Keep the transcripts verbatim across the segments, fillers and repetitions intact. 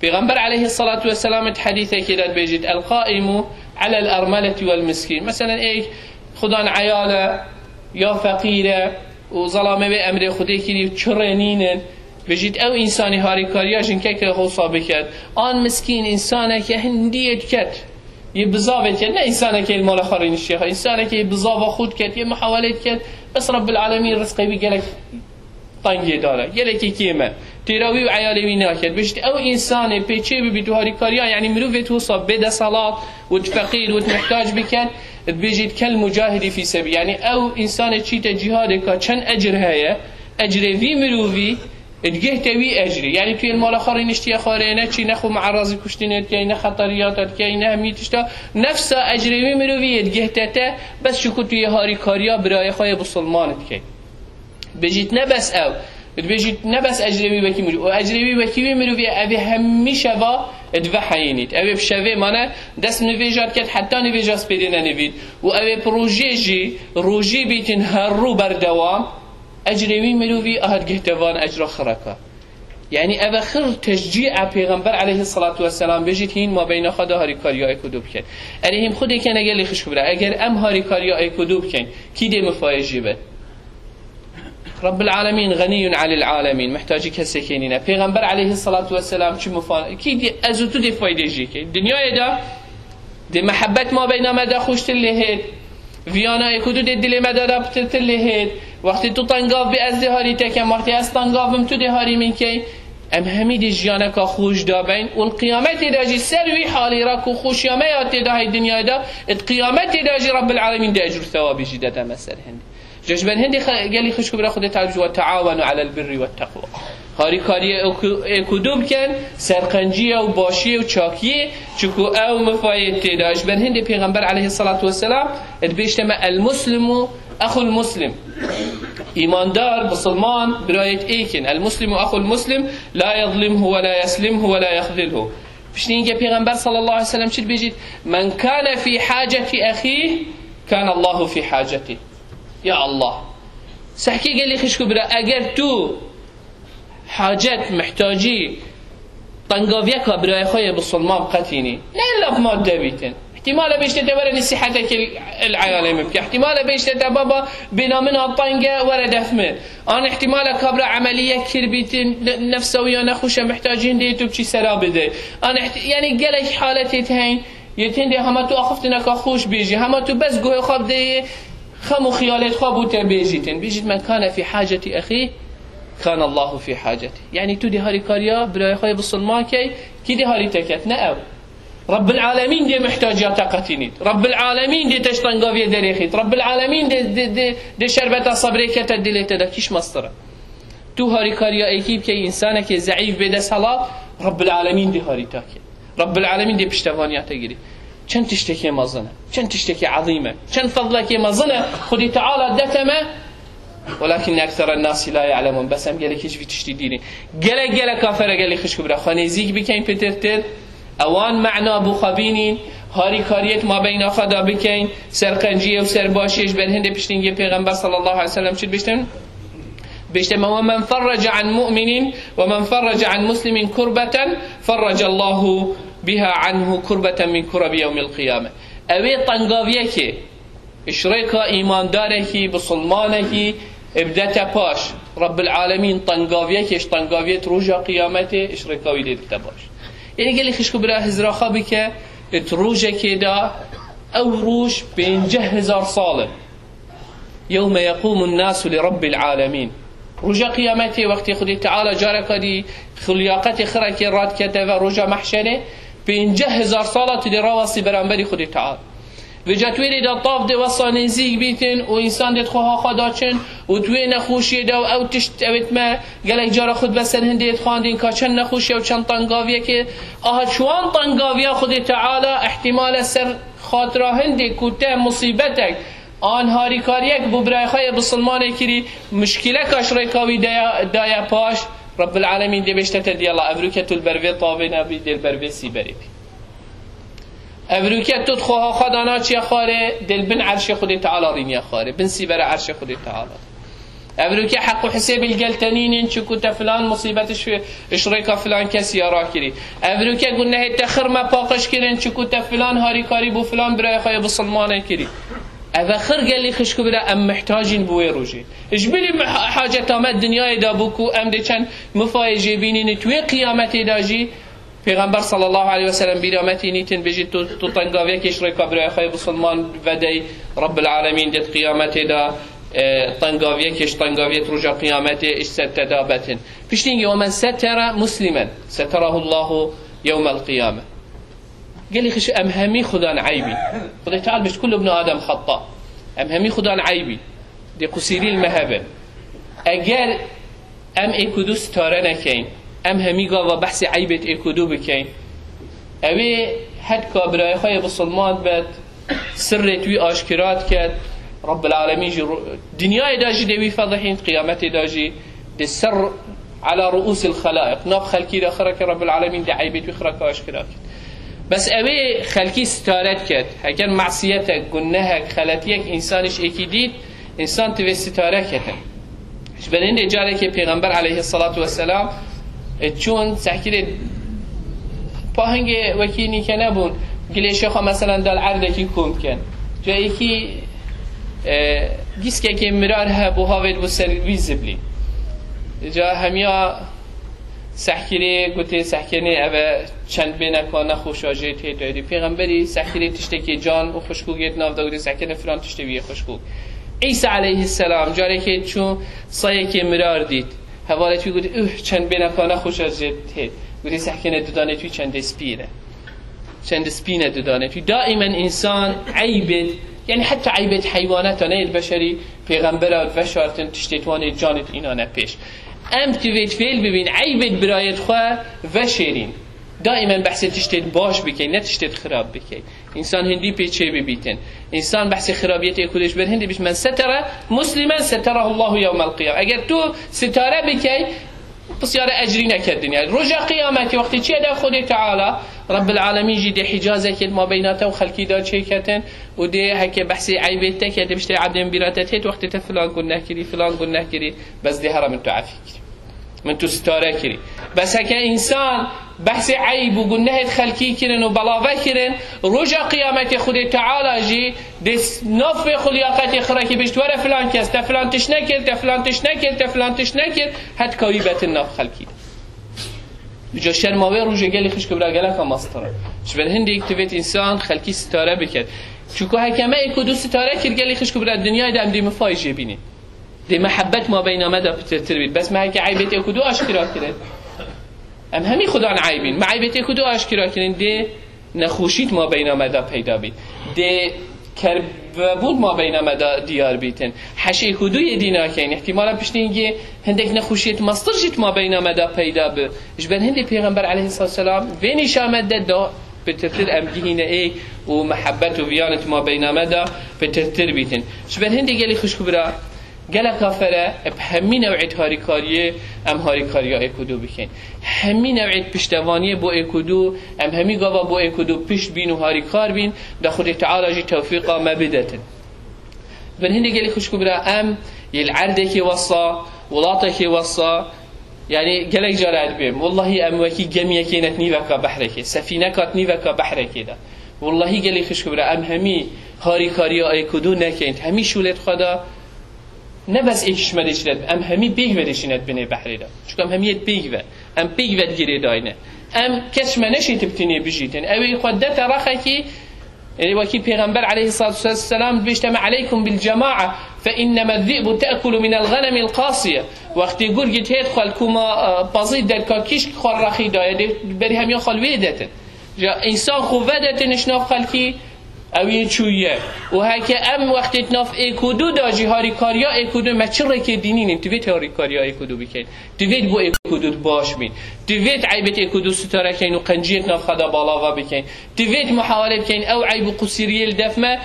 Pêxember aleyhissalatu vesselam di hedîsekê de dibêjit, "El-qaimu alel ermeleti vel miskîn." Meselen, ê xudan eyal e, ya feqîr e û zelamê wê emrê Xwedê kirî û çirê nînin, dibêjit, ew însanê harîkariya jinkeke xwe wisa biket. An miskîn, însaneke hindiyê diket, yê bizavê diket, ne însaneke li mala xwe rêniştiye xwe, însaneke yê bizava xwe diket, yê muhawelê diket, bes Rabbil Alemîn rizqê wî gelek tengê dane. Gelekî kêm e. Têra wî û eyalê wî naket. Bişt ew însanê pê çê bibît û harîkariya, yanî mirovê tu wisa bê deselat û tu feqîr û tu mihtac biket, dibêjît kel mucahidî fî sebî. Yanî ew însanê çîte cîhadê ka çend ecir heye, ecrê vî mirovî, digihte wî ecrî. Yanî tu yê li mala xwe rêniştiye xwarê, ne çî, ne xwe muerazî kuştinê dikey, ne xeteriyata dikey, ne hemî tişta. Nefsa ecrê wî mirovî yê digihte te, bes çiku tu yê harîkariya birayê xwe yê bisilman dikey. Bêjît ne bes ew. Dibêjît ne bes ecrê wî wekî mirov. Û ecrê wî wekî wî mirovî ev ê hemî şeva diveheyînît. Ew ê bi şevê mane dest nivêja diket heta nivêja spêrê nenivît. Û ew ê bi rojê jî, rojî bîtin her rû berdewam. Ecrê wî mirovî aha digihte van ecra xireka. Yanî ev e xir teşcî e Pêxember aleyhissalatu vesselam bêjît hîn mabeyna xwe de harîkariya êk û du biket. Erê hîn xwedê kene gelî xişk bira. Eger em harîkariya êk û du bikin, kî dê mifayê jî be? Rabbil Alemîn, xenîyun anil alemîn, mihtacî kesekê nîne. Pêxember aleyhissalatu vesselam çi mifa-, kî dê, ez û tu dê faydê jî kê. Dinyayê de dê mehebet mabeyna me de xweştir lê hêt. Viyana êk û du dê dilê me de de pitirtir lê hêt. Wextê tu tengav bî ez dê harî te kem, wextê ez tengav bim tu dê harî min key. Em hemî dê jiyaneka xweş dabeyn û li qiyametê de jî ser wî halî re ku xweşiya me ya tê de hey dinyayê de, di qiyametê de jî Rabbil Alemîn dê ecr û thewabî jî dede me ser hindê. Ji ber hindê xe-, gelî xişk û bira Xwedê Teala ji we, "Teawenu alel birri ve teqwa." Harîkariyê êk û, êk û du bikin, serqenciyê û başiyê û çakiyê, çiku ew mifayê tê de. Ji ber hindê Pêxember aleyhissalatu vesselam dibêjte me, "El muslimu exul muslim." Îmandar, bisilman, birayê êk in. "El muslimu exul muslim, la yezlimhu ve la yeslimhu ve la yexzilhu." Piştî hingê Pêxember sallallahu aleyhi ve sellem çi dibêjît? "Men kane fî haceti exîh, kane Allahu fî hacetî." Ya Allah. Sehkê gelî xişk û bira, eger tu hacet, mihtacî, tengaviyeka birayê xwe yê bisilman qetînî, ne illa bi madde bîtin. Îhtîmal e bêjte te were nesîhetekê el eyalê min bike. Îhtîmal e bêjte te baba bêna min a teng e, were def min. An îhtîmal e kabra emeliyek kir bîtin, ne-, nefsa wî ya nexweş e, mihtacî hindê tu biçî sera bidê. An îhti-, yanî gelek haletê te heyîn. Yê tendê hema tu axiftineka xweş bêjî, hema tu bes guhê xwe bideyê xem û xiyalêt xwe bû te bêjîtin. Bêjît, "Men kane fî hacetî exî, kane Allahu fî hacetî." Yanî tu dê harîkariya birayê xwe yê bisilman key, kî dê harî te ket? Ne ew. Rabbil Alemîn dê mihtaciya te qetînît. Rabbil Alemîn dê te ji tengaviyê derêxît. Rabbil Alemîn dê, dê, dê, dê şerbeta sebrê kete dilê te de. Kîş mestir e. Tu harîkariya êkî bikey, însanekê zeîf bê desthilat, Rabbil Alemîn dê harî te kê. Rabbil Alemîn dê piştevaniya te girî. Çend tiştekê mezin e, çend tiştekê ezîm e, çend fezlekê mezin e, Xwedê Teala dete me, welakin ekseren nasi la ya'lemun. Bes em gelekî ji vî tiştî dînin. Gelek, gelek kafir e gelî xişk û bira. Xwe nêzîk bikeyn pitirtir. Ewan mena bû xwe bînîn, harîkariyê di mabeyna xwe de bikeyn, serqenciyê û serbaşiyê ji ber hindê piştî hingê Pêxember sallallahu aleyhi ve sellem çi dibêjtin? Bêjte me, "Ve men ferrece an mu'minin ve men ferrece an muslimin kurbeten, ferrece Allahu biha anhu kurbeten min kurabi yevmil qiyame." Ew ê tengaviyekê ji rêka îmandarekî, bisilmanekî bidete paş, Rabbil Alemîn tengaviyekê ji tengaviyê di roja qiyametê ji rêka wî lê dikte baş. Yanî gelî xişk û bira hizra xwe bike, di rojekê de ew roj pênceh hezar sal e. Yewme yequmun nasu li Rabbil Alemîn. Roja qiyametê wextê Xwedê Teala careka dî xiliyaqetê xirekê radikete ve roja mehşerê, pênceh hezar sala tu dê rawastî beramberî Xwedê Teala. Vêca tu wê rê de tav dê wesa nêzîk bîtin û însan dê di xweha xwe de çin û tu wê nexweşiyê de û ew tişt, ew ê me gelek cara xutbe ser hindê dixwandin ka çend nexweşiye û çend tengaviyekê. Aha çiwan tengaviya Xwedê Teala îhtîmal e ser xatira hindê ku te musîbetek an harîkariyek bo birayê xwe yê bisilmanê kirî, muşkileka ji rêka wî daye, daye paş, Rabbil Alemîn dê bêjte te diyala, evroke tu li ber vê tavê nebî, dê li ber vê sîberê bî. Evroke tu di xweha xwe de naçiye xwarê, dê li bin erşê Xwedê Teala rîniye xwarê, bin sîbera erşê Xwedê Teala. Evroke heq û hisêb li gel te nînin, çiku te filan musîbet ji, ji rêka filan kesî ya rakirî. Evroke gunehê te xirme paqij kirin, çiku te filan harîkarî bo filan birayê xwe yê bisilmanê kirî. Eve xir gelî xişk û bira em mihtacîn bi wê rojê. Ji bilî mi-, ha-, haceta me dinyayê de bû ku em dê çend mifayê jê bînîn, tu wê qiyametê de jî Pêxember sallallahu aleyhi ve sellem bîra me tînîtin, bêjî tu, tu tengaviyekê ji rêka birayê xwe yê bisilman vedey, Rabbil Alemîn dê di qiyametê de, e, tengaviyekê ji tengaviyê roja qiyametê ji ser te de betin. Piştî hingê, "Ve men setere muslimen, seterahu Allahu yewmel qiyame." Gelî xişk, em hemî Xudan eybî. Xudê Teala bêjt, "Kullu ibni Adem hatta." Em hemî Xudan eybî. Dê qusîrî li me hebe. Eger em êk û du sitare nekeyn, em hemî gava behsê eybêt êk û du bikeyn, ewê hetka birayê xwe yê bisilman bet, sirrêt wî aşkira diket, Rabbil Alemîn jî ru-, dinyayê de jî dê wî fedihîn, qiyametê de jî dê ser ala ruusil xelaiq, nav xelkî de xireke Rabbil Alemîn dê eybêt wî xireke aşkira ket. Bes ewê xelkî sitare diket, heger masiyetek, gunehek, xeletiyek însanî ji êkî dît, Însan divê sitare kete. Ji ber hindê carekê Pêxember aleyhissalatu vesselam, e, çûn sehkirê pa hingê wekî nîke nebûn, gilê şêxa meselen dal erdekî kom ken. Ca êkî, e, gîskekê mirar hebû, havê dibû ser wî ziblî. Ca hemiya Sehkirê gotê, sehkenê eve çend bêneka nexweşa jê tê dayî. Pêxemberî sehkirê tiştekê can û xuşkû gêt nav da, gotê, sehkenê filan tiştê wî yê xuşkû. Îsa aleyhisselam carekê çû sayekê mirar dît. Hevalê wî gotê, "Üh, çend bêneka nexweşa jê tê." Gotê, sehkenê didanê wî çendê spî ne. Çend spî ne didanê wî. Daimen însan eybêt, yani heta eybêt heywanata ne yê beşerî, pêxembera veşartin, tiştê tuanê canê înane pêş. Em divêt fêl bibîn, eybêt birayêt xwe veşêrîn. Daimen behsê tiştêt baş bikeyn, ne tiştêt xirab bikeyn. Însan hindî pê çê bibîtin. Însan behsê xirabiyetê ku dê ji ber hindî bît, "Men setere muslimen seterahu Allahu yewmel qiyam." Eger tu sitare bikey, pisyara ecrî neke dinyayê. Roja qiyametê wextê çê de Xwedê Teala, Rabbil Alemîn jî dê hicazekê ma beyna te û xelkî de çêketin û dê heke behsê eybêt te ke, dê biştê ebdên bîra te têt, wextê te filan guneh kirî, filan guneh kirî, bes dê here min tu efî kirî. Min tu sitare kirî. Bes heke însan behsê eyb û gunehêt xelkî kirin û belave kirin, roja qiyametê Xwedê Teala jî dê s-, nav vê xwe liyaqetê xirekî bêjt, "Were filan kes, te filan tişt nekir, te filan tişt nekir, te filan tişt nekir." Hetka wî betin nav xelkî. Ca şerma wê rojê gelî xişk û bira geleka mestir e. Ji ber hindê divêt însan xelkî sitare biket. Çunku heke me êk û du sitare kir, gelî xişk û bira dinyayê de em dê mifayê jê bînî. Dê mehebet ma beyna me de pitirtir bît. Bes me heke eybêt êk û du aşkira kirin, em hemî Xudan eybîn. Me eybêt êk û du aşkira kirin, dê nexweşît ma beyna me de peyda bît. Dê kerbebûn ma beyna me de diyar bîtin. Heş êk û du yê dî nakeyn. Îhtîmala piştî hingê hindek nexweşiyêt mestir jî ma beyna me de peyda bi. Ji ber hindê Pêxember aleyhisselatu vesselam vê nîşa me de da pitirtir em gihîne êk û mehebet û viyanêt ma beyna me de pitirtir bîtin. Ji ber hindê gelî xişk û bira, Geleka fere, bi hemî new'êt harîkariyê em harîkariya êk û du bikeyn. Hemî new'êt piştevaniyê bo êk û du, em hemî gava bo êk û du pişt bîn û harîkar bîn, da Xwedê Teala jî tewfîqa me bidetin. Bin hindê gelî xişk û bira em yê li erdekê wesa, welatekê wesa, yanî gelek cara ez dibêm, wellahî em wekî gemiyekê ne di nîveka behrekê, sefîneka di nîveka behrekê de. Wellahî gelî xişk û bira em hemî harîkariya êk û du nekeyn, hemî şûlêt xwe de Ne bes êk ji me dê çi dibin, em hemî pêk ve dê çîne di binê behrê de. Çunku em hemî yê pêk ve. Em pêk ve di girê dayne. Em kes ji me neşêt bi tenê bijîtin. Ew ê xwe dete rexekî, ê wekî Pêxember aleyhissalatu vesselam dibêjte me, "Aleykum bil cema'a, fe inneme zi'bu te'kulu minel ghanemil qasiye." Wextê gurgî têt xwe li kuma, e, pezî derka kîşk xwe rexî daye, dê berî hemiya xwe li wê detin. Ja însan xwe vedetin ji nav xelkî, Ew yê çûye. Û heke em wextê di nav êk û du de jî harîkariya êk û du me çi rêkê dînînin, divêt harîkariya êk û du bikeyn. Divêt bo êk û du baş bîn. Divêt eybêt êk û du sitare keyn û qenciyêt nav xwe de balava bikeyn. Divêt muhawele bikeyn ew eyb û qusîriyê li def me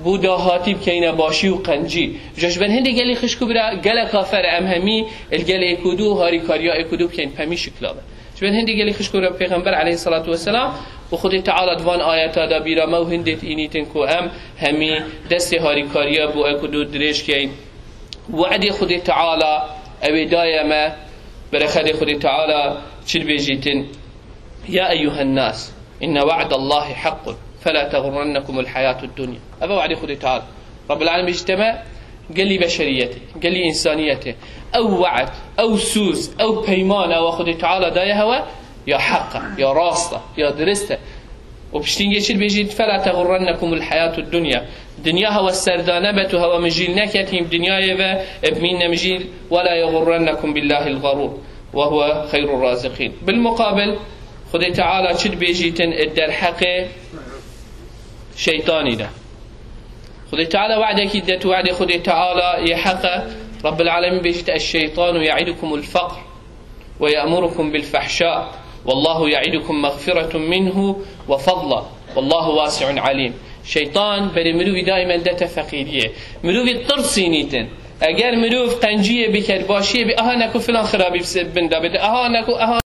bo dahatî bikeyne başî û qencî. Ja ji ber hindê gelî xişk û bira geleka fere em hemî li gel êk û du harîkariya êk û du bikeyn, bi hemî şikla be. Ji ber hindê gelî xişk û bira Pêxember aleyhissalatu vesselam û Xwedê Teala di van ayeta de bîra me û hindê dînîtin ku em hemî destê harîkariya bo êk û du dirêj keyn We'dê Xwedê Teala ew ê daye me, berê Xwedê Teala çi dibêjîtin? Ya eyyuhen nas, inne we'dallahi haqqun, fela teğurrennekumul hayatud dunya. Ev e we'dê Xwedê Teala. Rabbil Alemin bêjîte me, gelî beşeriyetê, gelî însaniyetê. Ew we'd, ew sûz, ew peyman, ew Xwedê Teala daye hewe, ya heq e, ya rast e, ya dirist e. Û piştî hingê çi dibêjît? Fela teğurrennekumul hayatud dunya. Dinya hewe serdane bet û hewe mijîl neketîn dinyayê ve, e bimînne mijîl, wela yeğurrennekum billahil garur. Ve huve xeyrur raziqîn. Bil muqabil, Xwedê Teala çi dibêjîtin ê derheqê şeytanî de? Xwedê Teala we'dekî det, we'dê Xwedê Teala yê heq e. Rabbil Alemin bêjît, eşşeytanu ye'idukumul feqr ve ye'murukum bil fahşâ. Vallahu ye'idukum mağfiretun minhu ve fadla. Vallahu vasi'un alim. Şeytan berê mirovî daîmen dete feqîriyê. Mirovî tirsînîtin. Eger mirov qenciyê biket, başiyê bi, aha neku filan xirabî bi bin de bide, aha neku, aha